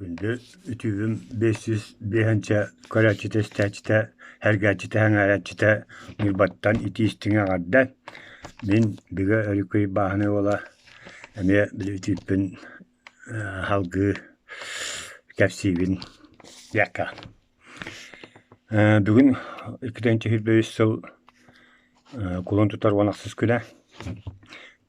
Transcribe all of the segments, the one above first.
Күндү үтүгүм 505 көрөөччүтэ, истээччитэ, сэргээччитэ, сэҥээрээччитэ Ньурбаттан итии-истиҥ эҕэрдэ! Мин Бигэ Өрүкүй бааһынай уола эмиэ били үтүкпүн салгыы кэпсиибин диэххэ. Бүгүн 2023 сыл кулун тутар 16 күнэ.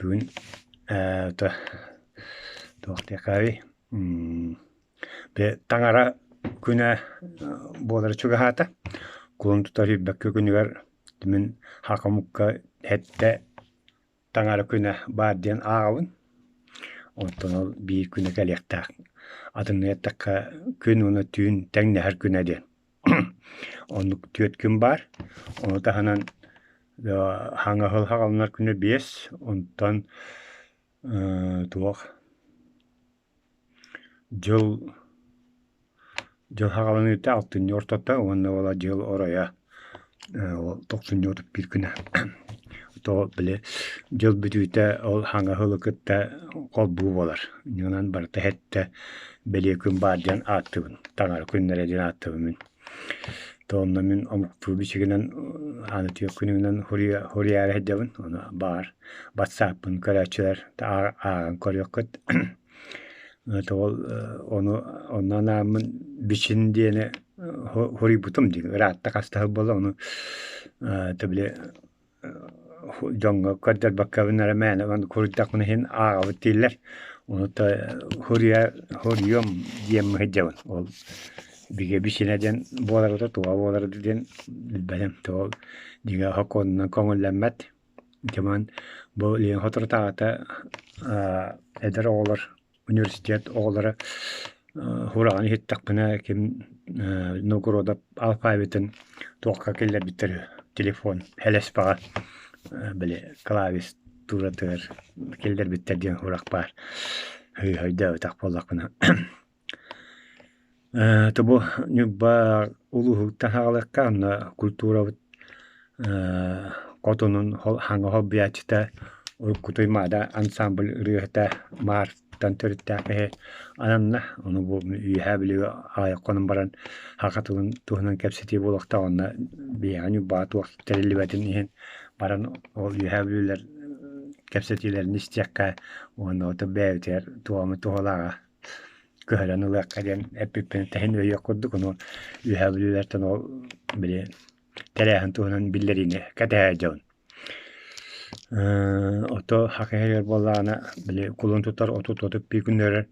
Бүгүн туох диэххэ Таҥара күнэ буолара чугаһаата. Кулун тутар сүүрбэккэ күнүгэр мин саха омукка сэттэ таҥара күнэ баар диэн ааҕабын. Оттон ол биир күнэ кэлиэхтээх. Атыннык эттэххэ күн уонна түүн тэҥнэһэр күнэ диэн. Оннук түөрт күн баар. Ону таһынан хаҥаһыл хаҕаланар күнэ биэс, онтон туох Дьыл дьыл саҕаланыыта алтынньы ортото уонна уола дьыл оройо тохсунньу 31 күнэ. То били дьыл бүтүүтэ ол хаҥа сылы кытта холбуу буолар. Онон барыта сэттэ бэлиэ күн баар диэн ааттыыбын. Таҥара күннэрэ диэн ааттыыбын мин. То онно мин омуктуу бичигинэн ааны түөрт күнүнэн суруйаары сылдьабын. Ону баар батсааппын көрөөччүлэр ааҕан көрүөххүт. Ол ону онно анааммын бичин диэни суруйбутум дии ыраатта хаста сыл буолла ону били дьоҥҥо көрдөрбөккөбүн эрэ мээнэ суруйдахпына иһин ааҕабыт дииллэр. Ону суруйуом диэн сылдьабын. Ол бигэ бичинэ диэн буолара да туга буолара да диэн билбэтим. Ол дьиҥэ сокуонунан көҥүллэммэт. Дьэ бу Лена соторутааҕыта эдэр оҕолор университет оҕолоро сураҕын иһиттэхпинэ ким Новгородов алфавитын туохха киллэрбиттэр үһү телефон ЛСП-ҕа били клавиатуратыгар киллэрбиттэр диэн сурах баар. Өйдөөбөтөх буоллахпына. Тобу Ньурба улууһуттан саҕалыахха, онно культурабыт хотунун хаҥа холбуйааччыта урукку Туймаада ансамбль ырыаһыта Маартан төрүттээх киһи ананна. Ону бу Үөһээ Бүлүүгэ аҕыйах хонон баран саха тылын туһунан кэпсэтии буолуохтаах. Онно биһиэхэ Ньурбаҕа туох тэриллибэтин иһин баран ол Үөһээ Бүлүүлэр кэпсэтиилэрин истиэххэ уонна ото бэйэбитигэр туох эмэ туһалааҕа көһөрөн ылыахха диэн эппиппин тэһин өйүөх курдук, ону Үөһээ Бүлүүлэртэн ол били тэрээһин туһунан биллэриини кэтэһэ дьон. Ото саха иһигэр буоллаҕына били кулун тутар 30-30 биир күннэрэр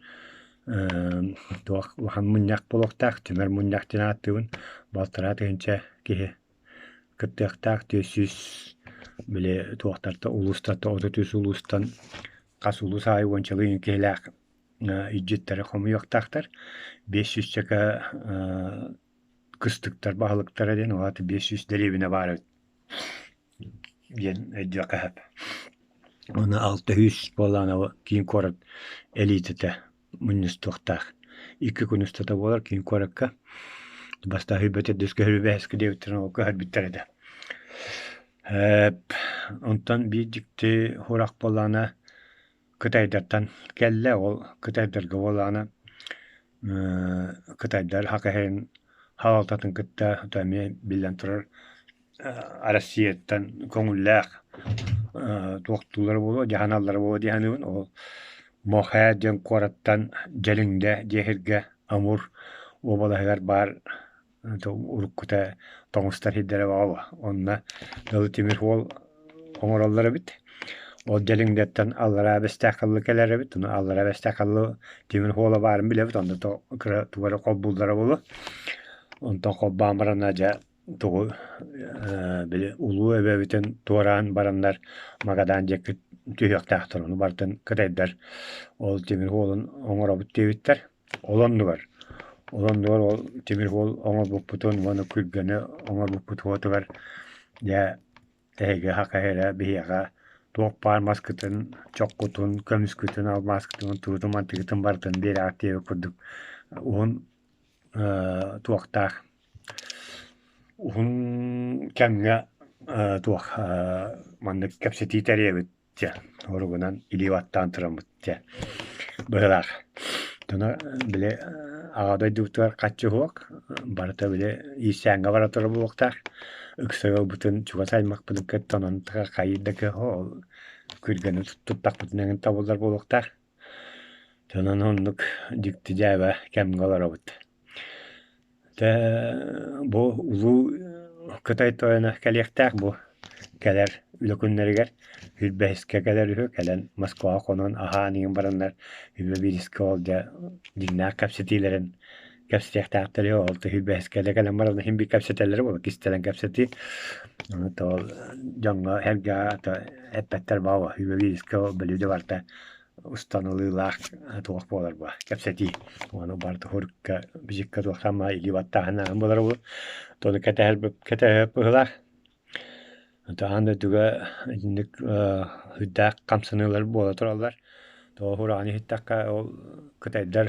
туох улахан мунньах буолуохтаах, түмэр мунньах диэн ааттыыбын, балтараа тыһыынча киһи кыттыахтаах, 400 били туохтартан улуустартан 33 улуустан хас улуус аайы уончалыы киһилээх илдьиттэри хомуйуохтаахтар. Биэс сүүсчэкэ кыстыктар баһылыктара диэн ол аата 500 дэриэбинэ баар эбит диэн өйдүөххэ сөп. Уонна 600 буоллаҕына киин куорат элитэтэ мунньустуохтаах. Икки күн устата буолар киин куоракка. Бастаан сүүрбэ төрдүскэ сүүрбэ диэбиттэрин ол көһөрбүттэр этэ. Онтон биир дьикти сурах буоллаҕына Кытайдартан кэллэ, ол кытайдарга буоллаҕына кытайдар ХХ салалтатын кытта эмиэ биллэн турар Россияттан көҥүллээх туохтуулара буолуо, дьаһаналлара буолуо дии саныыбын. Ол Мохэ диэн куораттан Дьэлиҥдэ диэн сиргэ Амур уобалаһыгар баар уруккута тоҥустар сирдэрэ баҕа онно дылы тимир суол оҥороллор эбит. Ол Дьэлиҥдэттэн Аллараа Бэстээх Халлы кэлэр эбит. Ону Аллараа Бэстээх Халлы тимир суола баарын билэбит. Онно кыра тугу эрэ холбууллара буолуо. Онтон холбоон баранна дьэ тугу били улуу эбэбитин туораан бараннар Магадан диэки түһүөхтээхтэр. Ону барытын кытайдар ол тимир суолун оҥоробут диэбиттэр. Ол оннугар, ол оннугар ол тимир суол оҥорбуппутун уонна күргэни оҥорбуппут уотугар дьэ эһиги саха эрэ биһиэхэ туох баар маскытын, чоххутун, көмүскүтүн, алмааскытын, тугутун-мантыгытын барытын биэрэҕит диэбит курдук уһун туохтаах уһун кэмҥэ туох маннык кэпсэтии тэрийэбит Дьэ, уругунан илии баттаан тураммыт дьэ быһыылаах. Оттон били аҕа дойдубутугар хаччы суох, барыта били иирсээҥҥэ бара турар буолуохтаах. Ыкса ыалбытын, чугас аймахпытын кытта онон хайыыр да кыах ол күргэни туттахпытына эҥин табыллар буолуохтаах. Онон оннук дьикти дьээбэ кэмҥэ олоробут. Дьэ бу улуу Кытай тойоно кэлиэхтээх бу кэлэр үлэ күннэригэр сүүрбэһискэ кэлэр үһү кэлэн Москваҕа хонон аһаан иһэн бараннар сүүрбэ биирискэ ол дьэ дьиҥнээх кэпсэтиилэрин кэпсэтиэхтээхтэр үһү ол сүүрбэһискэ эрэ кэлэн баран иһин биир кэпсэтэллэрэ буолла кистэлэҥ кэпсэтии ону то ол дьоҥҥо эргэ эппэттэр баҕа 21-искэ ол бөлүдэ барыта устан ылыылаах туох буолар буо кэпсэтии ону барыта хурукка бичиккэ туох саамай илии баттааһынааһын буолар буо тону кэтэһэр кэтэһэр быһыылаах аан дойдуга итинник үрдээх хамсаныылар буола тураллар тоҕо хураҕаны иһиттэххэ ол кытайдар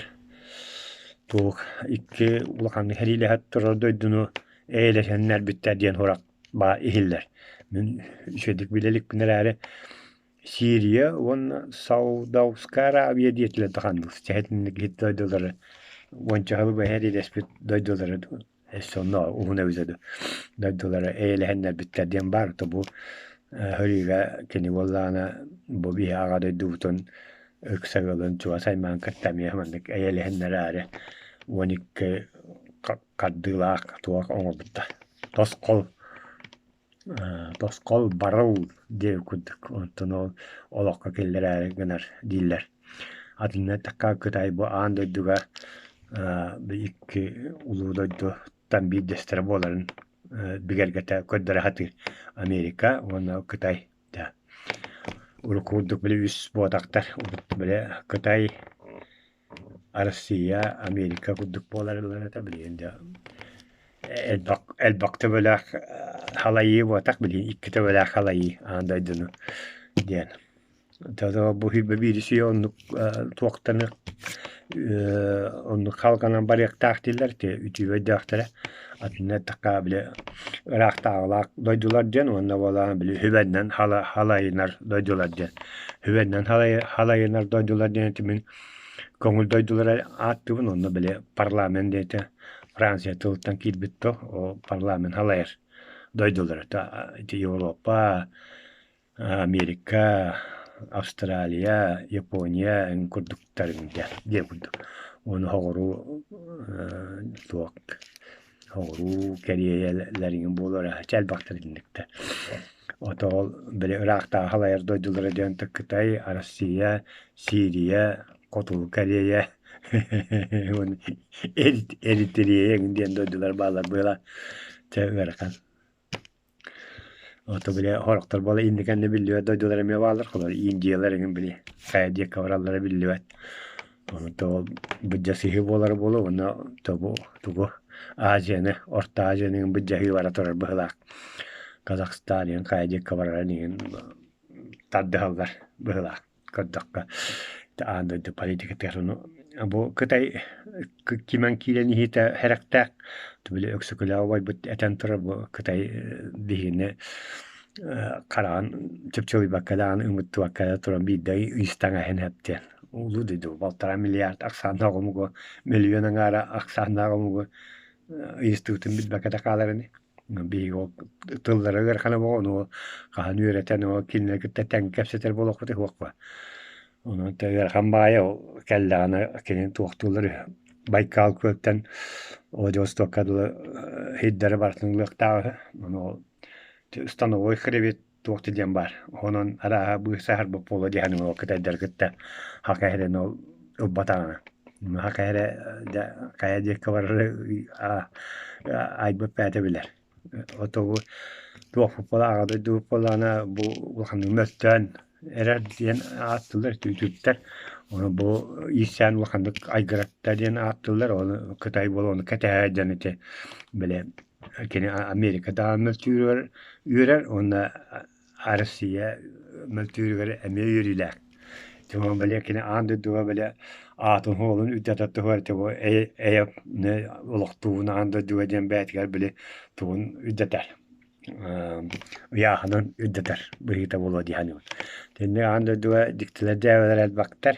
туох икки улаханнык сэриилэһэ турар дойдуну эйэлэһиннэрбиттэр диэн сурах баа иһиллэр мин үчүгэйдик билэ иликпин эрээри Сирия уонна Саудовская Аравия диэтилэр да ханнык сэһэтинник иһит дойдулары уонча сылы быһа сэриилэспит дойдулары өссө онно уһун эбитэ дуу дойдулары эйэлэһиннэрбиттэр диэн баар то бу хөрүүгэ кини буоллаҕына бу биһи аҕа дойдубутун ыкса ыалын чугас аймаҕын кытта эмиэ маннык эйэлэһиннэрээри 12 хардыылаах туох оҥорбуттар тосхол Тосхол барыл диэбит курдук, онтон ол олоххо киллэрээри гынар дииллэр. Атынна эттэххэ Кытай бу аан дойдуга икки улуу дойдуттан биирдэстэрэ буоларын бигэргэтэ көрдөрө сатыыр Америка уонна Кытай да. Урукку курдук били үс буотахтар, урут били Кытай Россия, Америка курдук буоларылар этэ билигин дьэ элбэх элбэх төбөлөөх халайыы буотах билигин икки төбөлөөх халайыы аан дойдуну диэн. Бу биир сүйэ оннук туохтаны оннук халҕанан барыахтаах дииллэр ити үтүө өйдөөхтөрө. Атынна эттэххэ били ыраахтааҕылаах дойдулар диэн уонна буолаан били хүбэннэн халайынар дойдулар диэн. Хүбэннэн халайынар дойдулар диэн ити мин Көҥүл дойдулары ааттыыбын уонна били парламент диэтэ Франция тылыттан киирбит то ол парламент халайар дойдулара ити Европа, Америка, Австралия, Япония эҥин курдуктарын диэн курдук. Уонна соҕуруу туох Соҕуруу Кэриэйэлэриҥин буолуо чэ элбэхтэр итинниктэр. Ото ол били ыраахтааҕы халайар дойдулара диэн Кытай, Россия, Сирия, Хотугу Корея уонна Эритрея диэн дойдулар бааллар быһыылаах. Чэ ыарахан. Ото били сорохтор буола инникэннэ биллибэт дойдулар эмиэ бааллар, холобур Индиялар эҥин били хайа диэки бараллара биллибэт. Ону ол былдьасыһыы буолара буолуо уонна тобу тугу Азияны, Орто Азияны эҥин былдьаһыы бара турар быһыылаах. Казахстан эҥин хайа диэки барарын иһин тардыһаллар быһыылаах. Көрдөххө, аан дойду политикатыгар ону бу Кытай кимэн киирэн иһиитэ сэрэхтээх. Били Өксөкүлээх убайбыт этэн турар бу Кытай биһигини хараҕын чыпчылыйбакка даҕаны ымыттыбакка да туран биирдэ ыйыстаҥ эһэн эптиэн. Улуу дойду балтараа миллиард ахсааннаах омугу, миллион аҥаара ахсааннаах омугу ыйыстыбытын билбэккэ да хаалар ини. Биһиги ол тыллара ыарахана буолуо, ону хаһан үөрэтэн ол кинилэри кытта тэҥ кэпсэтэр буолуохпут уһуохпа. Онон ыарахан баайа ол кэллэҕинэ кини туохтууллар үһү Байкал күөлтэн Владивостокка дылы сирдэри барытын ылыахтаах үһү. Ону ол становой хребет туох да диэн баар. Онон арааһа быысаһарбыт буолуо дии саныыбын ол кытайдары кытта хака иһэрин ол ылбатаҕына. Хака иһэрэ дьэ хайа диэки барары айбыт бэйэтэ билэр. Отобу туохпут буола аҕа дойдубут буоллаҕына бу улаханнык мөлтөөн эрэр диэн ааттыыллар түүтүттэр. Ону бу иирсээн улаханнык айгыратта диэн ааттыыллар. Ону Кытай буола ону кэтэһэ дьон ити били Кини Америка даҕаны мөлтүүрүгэр үөрэр уонна Россия мөлтүүрүгэр эмиэ үөрүүлээх. Тимон били кини аан дойдуга били аатын-суолун үрдэтэ туһугар ити бу эйэ олохтуубун аан дойдуга диэн бэйэтигэр били тугун үрдэтэр ыйааһынын үрдэтэр быһыыта буолуо дии саныыбын. Итинник аан дойдуга дьиктилэр дьээбэлэр элбэхтэр.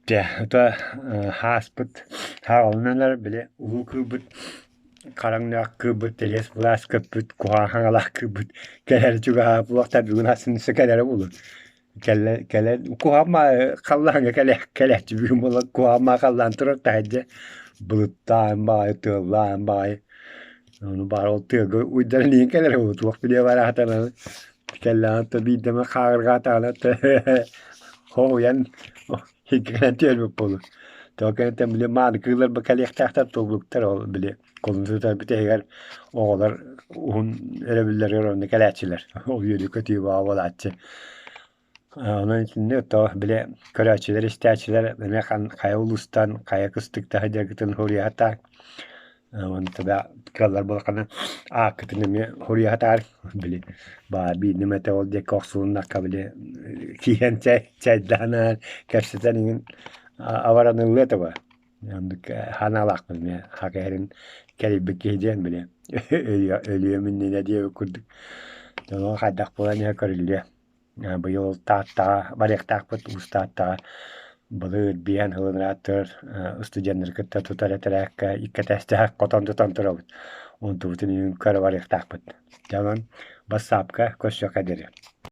Дьэ, ото ааспыт хааланан били улуу кыылбыт хараҥнаах кыылбыт тэлиэс былаас көппүт куһаҕан хаҥалаах кыылбыт кэлэрэ чугаһаабыт буолуохтаах бүгүн ахсын кэлэрэ буолуо. Кэлэ кэлэн куһаҕан халлааҥҥа кэлээччи бүгүн буолан куһаҕан халлаан турар таһырдьа былыттаан баҕайы тыаллаан баҕайы ону баҕар ол тыалга уйдаран иһэн кэлэрэ буолуо туох билиэ бараатар кэллэҕин биирдэ эмэ хааҕырҕаатаҕына хоһуйан иккинэн түөлбүт буолуо. Тоҕо кэнниттэн били мааны кыылларба кэлиэхтээхтэр туолбуттар ол били кулун тутар бүтэһигэр оҕолор уһун өрөбүллэригэр онно кэлээччилэр. Ол үөрүү-көтүү бөҕө буолааччы. Онон итинник то били көрөөччүлэр, истээччилэр эмиэ хайа улуустан, хайа кыстык таһырдьагытын суруйаһатаан Онтуга кыаллар буоллаххына ааккытын эмиэ суруйа сатаар били баар биирдэ эмэтэ ол диэки охсулуннахха били киирэн чэй чэйдээн аһан кэпсэтэн иҥин абараныллыа этэ буо. Оннук санаалаахпын эмиэ хата иһэрин кэлэйбит киһи диэн били өлүөм иннинэ диэбит курдук. Дьоно хайдах буолан иһэ көрүллүө. Быйыл Тааттаҕа барыахтаахпыт, Уус Тааттаҕа былыр биэһэн сылын ырааттыгар студеннары кытта тутар этэрээккэ икки этээстээх хотон тутан турабыт. Онтубутун үүн көрө барыахтаахпыт. Дьэ онон бассаапка көрсүөххэ диэри.